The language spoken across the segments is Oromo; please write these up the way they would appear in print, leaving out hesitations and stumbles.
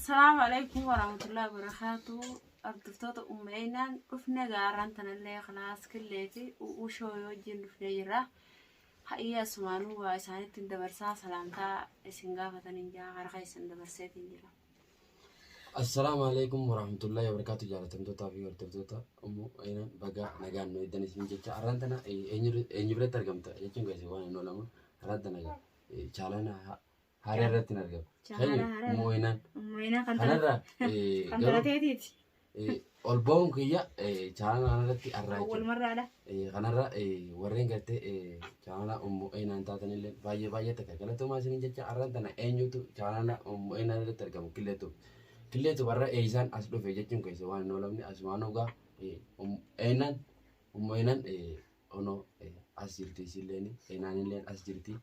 Assalaamu alaikum warahmatullahi wabarakatuh. Hordoftoota uummainaan dhufne gaarraan tanallee kalaas killee fi ushoo wajjin dhufnee jirra. Hayyee asumaanuu waa isaanitti hin dabarsaa salaamtaa isin gaafataniin jira harka isin dabarseetiin jira. Assalaamu alaikum warahmatullahi wabarakatuh jaalatamtootaa fi hordoftoota ummu Ayinaan baga nagaan nu eegdan isin jecha har'aan tana eenyu biratti argamta jechuun keessi waan hin oolamu har'aan tana chaalana haaraa irratti hin argamu. Chaalana haaraa. Ummu Ayinaan Ummu Ayinaan kan tana kanarra kan garuu tana teetiiti. ol ba'uun kiyya chaalana irratti har'aa Awwal jechuudha. marraadha. Kanarra warreen gartee chaanala Ummu Aynaan taatanillee baay'ee baay'ee takka galatoomaa isiniin jecha har'aan tana eenyutu chaanala Ummu Aynaan irratti argamu Killeetu. Killeetu warra eeysaan as dhufe jechuun keessa waan hin oolamne asumaan dhugaa Ummu Aynaan Ummu Aynaan onoo as jirti isilleen Aynaanilleen as jirti.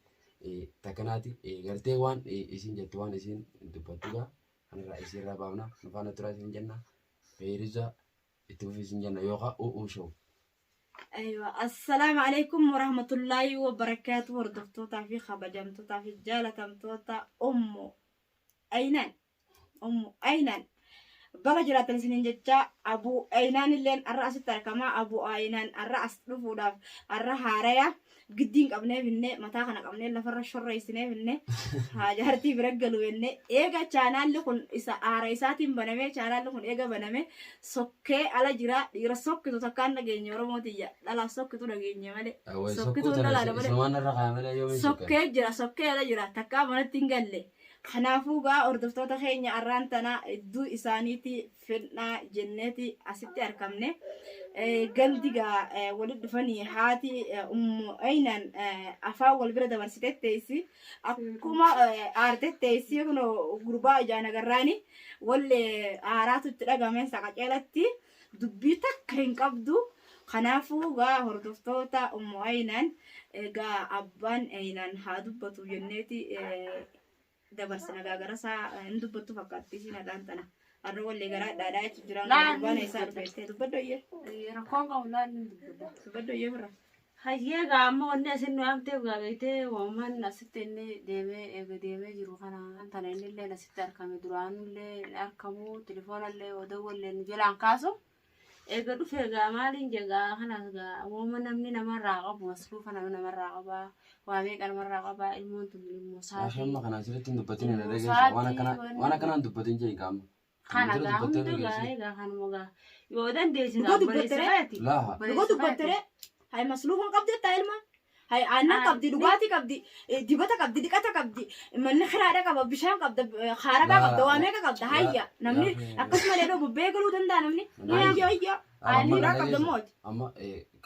Takkanaati gartee waan isin jettu waan isin dubbattu gaa kanarraa isiirraa baafna nu faana turaa isin jenna feeriza itti fufii isin jenna yookaan u'uu show. Aywa, assalaamu alaikum warahmatullaahi wabarakaatu hordoftootaa fi kabajamtootaa fi jaalatamtoota Ummu Aynaan. Ummu Aynaan. Baga jiraattan isiniin jecha Abu Aynaan illeen har'a asitti argama. Abu Aynaan har'a as dhufuudhaaf har'a haaraya giddiin qabnee finne mataa kana qabnee lafarra shorreessinee finne haa jaartii bira galu jenne eega chaanaalli kun isa aara isaatiin banamee chaanaalli kun eega baname sokkee ala jira dhiira sokkitu takkaan dhageenye Oromoo tiyya dhalaa sokkitu dhageenye malee Sokkuu sokkituun tana dhalaadha malee isumaan irra kaa'e malee yoomiin sokkee. sokkee jira sokkee ala jira takkaa manatti hin galle. Kanaafuu gaa hordoftoota keenya arraan tana idduu isaaniiti fidnaa jenneeti asitti arkamne. Gandi gaa walitti dhufanii haati Ummu Aynan afaan wal bira dabarsitee teessi. Akkuma aartee teessi kunoo gurbaa ijaan agarraani wallee aaraatu itti dhagame saqaceelatti dubbii takka hin qabdu. Kanaafuu gaa hordoftoota Ummu Aynan egaa abbaan Aynan haa dubbatu jenneeti dabarsina gaa gara isaa hin dubbattu fakkaatti isiin har'aan tana. Har'a wallee garaa dhaadhaa jechuun jiraan Laan gurbaan eessaa dhufe jettee dubbadhu iyyee. Rakkoon qabu laan ni dubbadha. Dubbadhu iyyee birra. Hayyee gaa amma wanni asin nu amteef gaa beektee waamman asitti inni deemee eega deemee jiru kana tana inni illee asitti argame duraanullee argamu telefoonallee odawwallee nu jalaan kaasu. Eega dhufe gaa maaliin jegaa kanaas gaa waama namni namarraa qabu masruufa nama namarraa qabaa waa meeqa namarraa qabaa ilmoon tun ilmoo Yaasha saatii amma kana asirratti hin dubbatin hin ilmoo dhageessa. Waan saatii akkana waan wanni akkana hin dubbatin jee qaama. Kana kana dura gaa dubbattee hunda gaa dhageessi. egaa kanuma gaa yoo dandeesse Dhugoo gaa obboleessa dubbattere? keeti Laa Dhugoo obboleessa keeti dubbattere? Hay masluufan qabdi jettaa ilma? Hay aannan qabdi, dhugaatii qabdi, dibata qabdi, dhiqata qabdi, manni kiraadha qaba, bishaan qabda, kaarabaa qabda, laa waa meeqa qabda. Hayya namni yaa akkasuma illee bubbee galuu danda'a namni. Hayya Hayya hayya amma dhiiraa na qabda dhageessa. mooti. Amma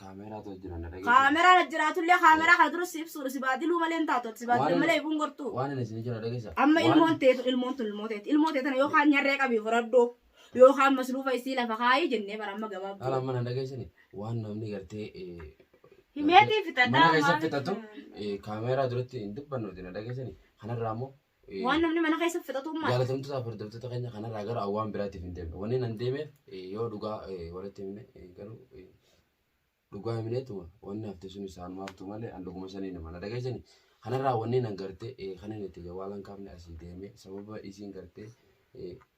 kaameeraatu jira na dhageessa. Kaameraan jiraatullee kaameraa kana dura si ibsuudha si baadiluu malee hin taatu si Waan baadiluu inni malee ifuun gortuu. waan inni isin jira dhageessa. Amma Waan ilmoon teetu ilmoon tun ilmoo teeti ilmoo teetana yookaan nyarree qabii fudhadhu yookaan masluufa isii lafa kaayii jennee bara amma haala gabaabduu. amma na dhageessani waan namni gartee gartee Himeetii fixadhaa mana keessa maaliif fixatu kaameeraa duratti hin dubbannu na dhageessani kanarraa immoo Waan namni mana keessa fixatu maal? jaalatamtootaa fi hordoftoota keenya kanarraa gara waan biraatiif hin deemne. Wanni nan deemeef yoo dhugaa walitti himne garuu dhugaa himneetuma wanni hafte sun isaanumaaf tu malee an dhuguma sanii nama na dhageessani. Kanarraa wanni nan gartee kan inni itti jawaalan kaafne asii deeme sababa isiin gartee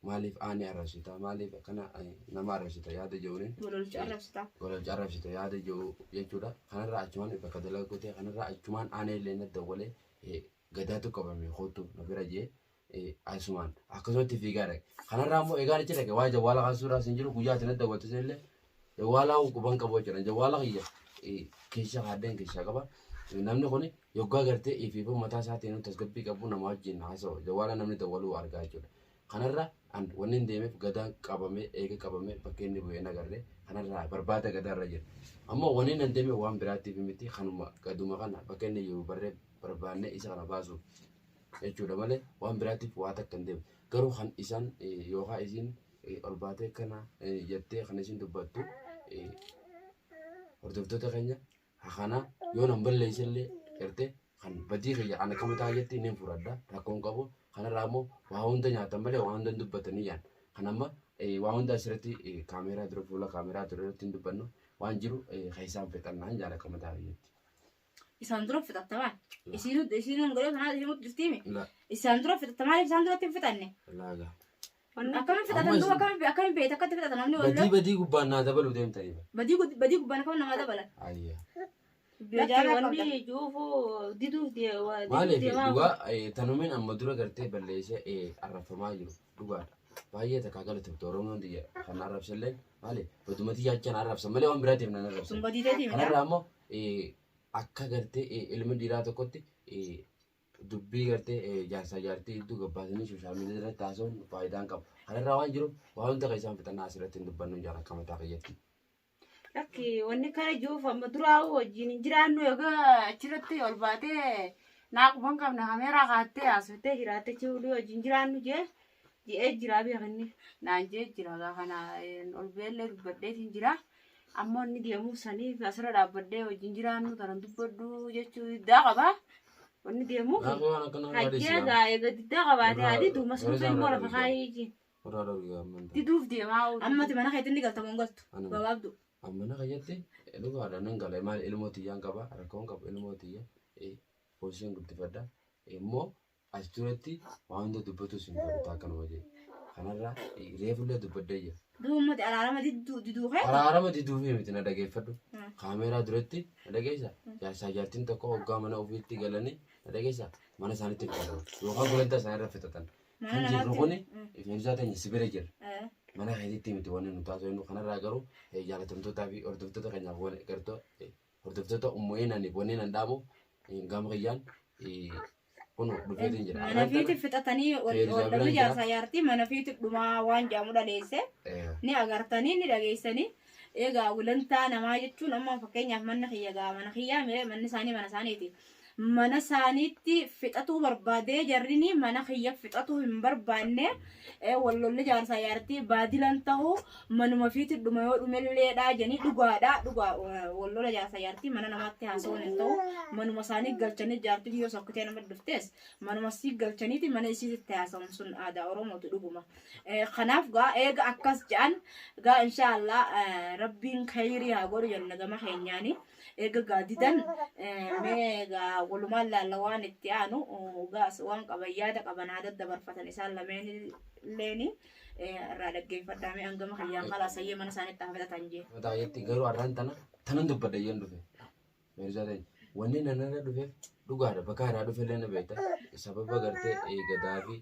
maaliif aanee arrabsita maaliif akkana nama arrabsita yaada jedhuun Gololcha arrabsita. gololcha arrabsita yaada jedhu jechuudha. Kanarraa achumaan bakka dalaguu ta'e kanarraa achumaan aanee illee na dawwalee gadaatu qabame kootu na bira jee asumaan akkasumatti fiigaa dhaqe. Kanarraa immoo egaan achi dhaqe waa jawwaala kaasuudhaas hin jiru guyyaa ati na dawwatte sanillee jawwaala quban qabu jechuudha. Jawwaala kiyya keessa kaadheen keessaa qaba. Namni kun yoggaa gartee ifiifuu mataa isaatiin tasgabbii qabu nama wajjin haasawa. Jawwaala namni dawwaluu argaa jechuudha. Kanarra an wanni hin deemeef gadaan qabamee eega qabamee bakka inni bu'ee nagarree kanarraa barbaada gadaarra jira. Ammoo wanni nan deeme waan biraatiif miti kanuma gaduma kana bakka inni jiru barree barbaannee isa kana baasuuf jechuudha malee waan biraatiif waa takka hin deemne. Garuu kan isaan yookaan isiin ol baatee kana jettee kan isin dubbattu hordoftoota keenya kana yoo nan balleesse illee gartee kan badii kiyya kan akka mataa jetti ni fudhadha rakkoon qabu kanarraa immoo waa hunda nyaatan malee waa hunda hin dubbatanii yaan kan amma waa hunda asirratti kaameeraa dura fuula kaameeraa dura irratti hin dubbannu waan jiru keessaan fixannaa jaala akka mataa kiyyaatti. Isaan dura fixatta maal? Isiin isiin godhee kanaa himutti jirtiimi. La Isaan dura fixatta maaliif isaan duratti hin fixanne? laaga. Akkamiin fixatan duuba akkamiin beekta akkatti fixatan namni Badii wal badii gubbaan naa dabaluu deemtanii. Badii gubbaan akkam namaa dabalan. Ayya. Lakki wanni juufuu diduuf Maaliif deemaa. Dhugaa tanumiin amma dura gartee balleessee arrabsamaa jiru dhugaadha. Baay'ee takkaa galateeftu Oromoon biyya kan arrabsallee maali badumatti yaachan arrabsan malee waan biraatiif nan Sun arrabsan. badii ta'eeti miti. Kanarraa immoo akka gartee ilmi dhiiraa tokkotti dubbii gartee jaarsaa jaartii hedduu gabbaasanii social media irratti haasa'uun faayidaan qabu. Kanarraa waan jiru waan hunda kan isaan fixannaa asirratti hin dubbannu jaan akka mataa kiyyatti. Lakki wanni kana juuf amma duraa wajjin hin jiraannu egaa achirratti ol baatee naa quban qabna kameeraa kaattee haasofte jiraatte chiwulii wajjin jiraannu jee je'ee jira beekinni naan jee jira gaa kana ol beellee dubbadheetiin jira. Ammoo inni deemuuf saniif asirra dhaabbadhee wajjin jiraannu tanan dubbadhu jechuu diddaa qaba. Wanni deemuuf Gaafa waan akkanaa hajjee gaa eega diddaa qabaate haadhi masruufa immoo lafa kaayee jiin Warraa dhawwi ammantaa. diduuf deemaa oolu. Ammati mana keetti ni galta moo hin galtu? Anuma. Gabaabdu. Amma na kayyatti dhugaadha nan gala maal ilmoo tiyyaan qaba rakkoon qabu ilmoo tiyya hooseen guddifadha immoo as duratti waan hunda dubbatu sin godhu akkanuma jee kanarraa reefullee dubbadhee jira. Duuba ummati araarama diduu kee. Araarama diduufii miti na dhageeffadhu. Kaameeraa duratti na dhageessa jaarsaa jaartiin tokko hoggaa mana ofiitti galanii na dhageessa mana isaaniitti fixatan yookaan gulantaa isaanii irra fixatan. Mana Kan jirru namaatti. kuni ifeensaa teenya si bira jira. Mana keetitti miti wanni nu taasifnu kanarraa garuu jaalatamtootaa fi hordoftoota keenyaaf gartoo hordoftoota ummu'eenaniif wanni nan dhaamu gama kiyyaan kun dhufeetiin jira. Mana fiiti fixatanii Feeruzaa wal biraan dhabni jira. jaarsaa jaartii mana fiiti dhumaa waan jedhamu dhaleesse. Ni agartanii ni dhageessanii. Egaa gulantaa namaa jechuun amma fakkeenyaaf manni kiyya gaa mana kiyyaa miree manni isaanii mana isaaniiti. Mana isaaniitti fixatuu barbaadee jarrini mana kiyya fixatuu hin barbaanne wallolli jaarsaa jaartii baadilan ta'uu manuma fiiti dhuma yoo dhumelleedha jedhanii dhugaadha dhugaa wallola jaarsaa jaartii mana namaatti haasa'uun hin ta'u manuma isaanii galchanii jaartii yoo sokkitee nama dhuftes manuma sii galchaniiti mana isiitti haasa'uun sun aadaa Oromooti dhuguma. Kanaaf gaa eega akkas jedhan gaa inshaallah rabbiin khayrii haa godhu jenna gama keenyaani eega gaa didan mee gaa walumaan laalla waan itti aanu gaas waan qaban yaada qaban haa daddabarfatan isaan lameen illeeni irraa dhaggeeffadhaa mee hangama kiyyaan kalaasayyee mana isaaniitti haa fixatan jee. Mataa jetti garuu har'aan tana tanan dubbadha iyyeen dhufe. Meerjaa ta'e wanni nanarra dhufeef dhugaadha bakka irraa dhufe illee na beekta sababa gartee gadaa fi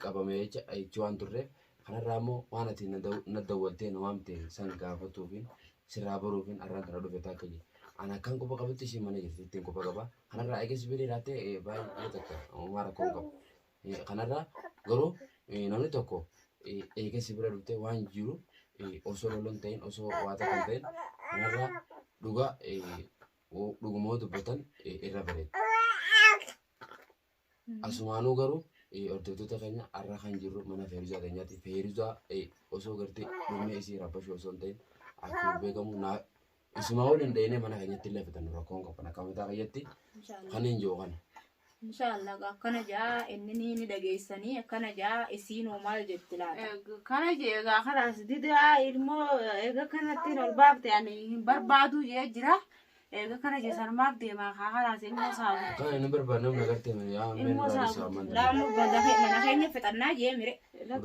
qabamee jecha waan turreef kanarraa immoo waan ati na dawwaltee na waamte san gaafatuufin sirraa baruufin har'aan tana dhufe takka jee. Ana akkan quba qabutti isheen mana jirti ittiin quba qaba. Kanarraa eegas birii raattee baay'ee takka uumaa rakkoo hin qabu. Kanarraa garuu namni tokko eegas bira dhuftee waan jiru osoo lolon ta'in osoo waa takka hin ta'in kanarraa dhugaa dhugumoo dubbatan irra bareeda. Asumaanuu garuu hordoftoota keenya har'a kan jirru mana Feeruzaa keenyaati. Feeruzaa osoo gartee dhumee isii rabbashuu osoo hin ta'in akkuma beekamu naa isumaa waliin dhaheenee mana keenyatti illee fitannu rakkoon qaban akka mataa kiyyatti kan hin jiru kana. Inshaallah akkana jaa inni ni dhageessanii akkana jaa isiinoo maal jetti laata? Kana jee egaa kanaas didaa ilmoo egaa kanatti ol baafte ani hin barbaadu jee jira. Egaa kana jee sanumaaf deemaa kaa kanaas ilmoo saabu. Kan inni barbaadu namni agartee yaa meen Ilmoo irraa isaa amman Laamu mana keenya fixannaa jee mire.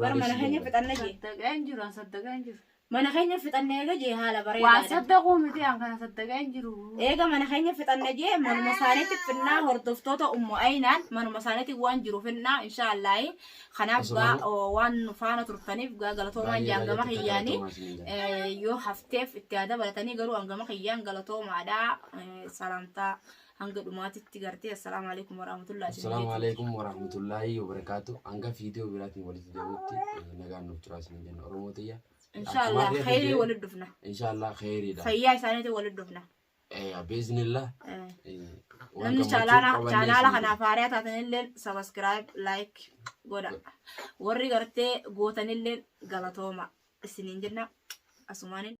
Bar mana keenya fixanna jee. Saddaqee hin jiru an saddaqee hin jiru. Mana keenya fixanne eega jee haala Waan bareedaadha. saddaquu miti an kana saddaqee hin jiru. Eega mana keenya fixanne jee manuma isaaniitti finnaa hordoftoota ummu aynaan manuma isaaniitti waan jiru finnaa inshaallahi. Kanaaf gaa waan nu faana turtaniif gaa galatoomaan jaangama kiyyaanii. Yoo hafteef itti haa dabalatanii garuu hangama kiyyaan galatoomaadha. Salaamtaa hanga dhumaatitti gartee assalaamu alaikum warahmatullahi. Assalaamu alaikum warahmatullahi wabarakaatu. Hanga viidiyoo biraatiin walitti deemutti nagaan nuuf turaa isin jenna Oromoo tiyya. Inshaallah khayrii walit dhufna. Inshaallah khayriidha. Fayyaa isaaniitiin walit dhufna. Biiznillah. Namni chaanaala kanaaf haaraa taatanillee subscribe like godha. Warri gartee gootanillee galatooma isiniin jenna asumaaniin.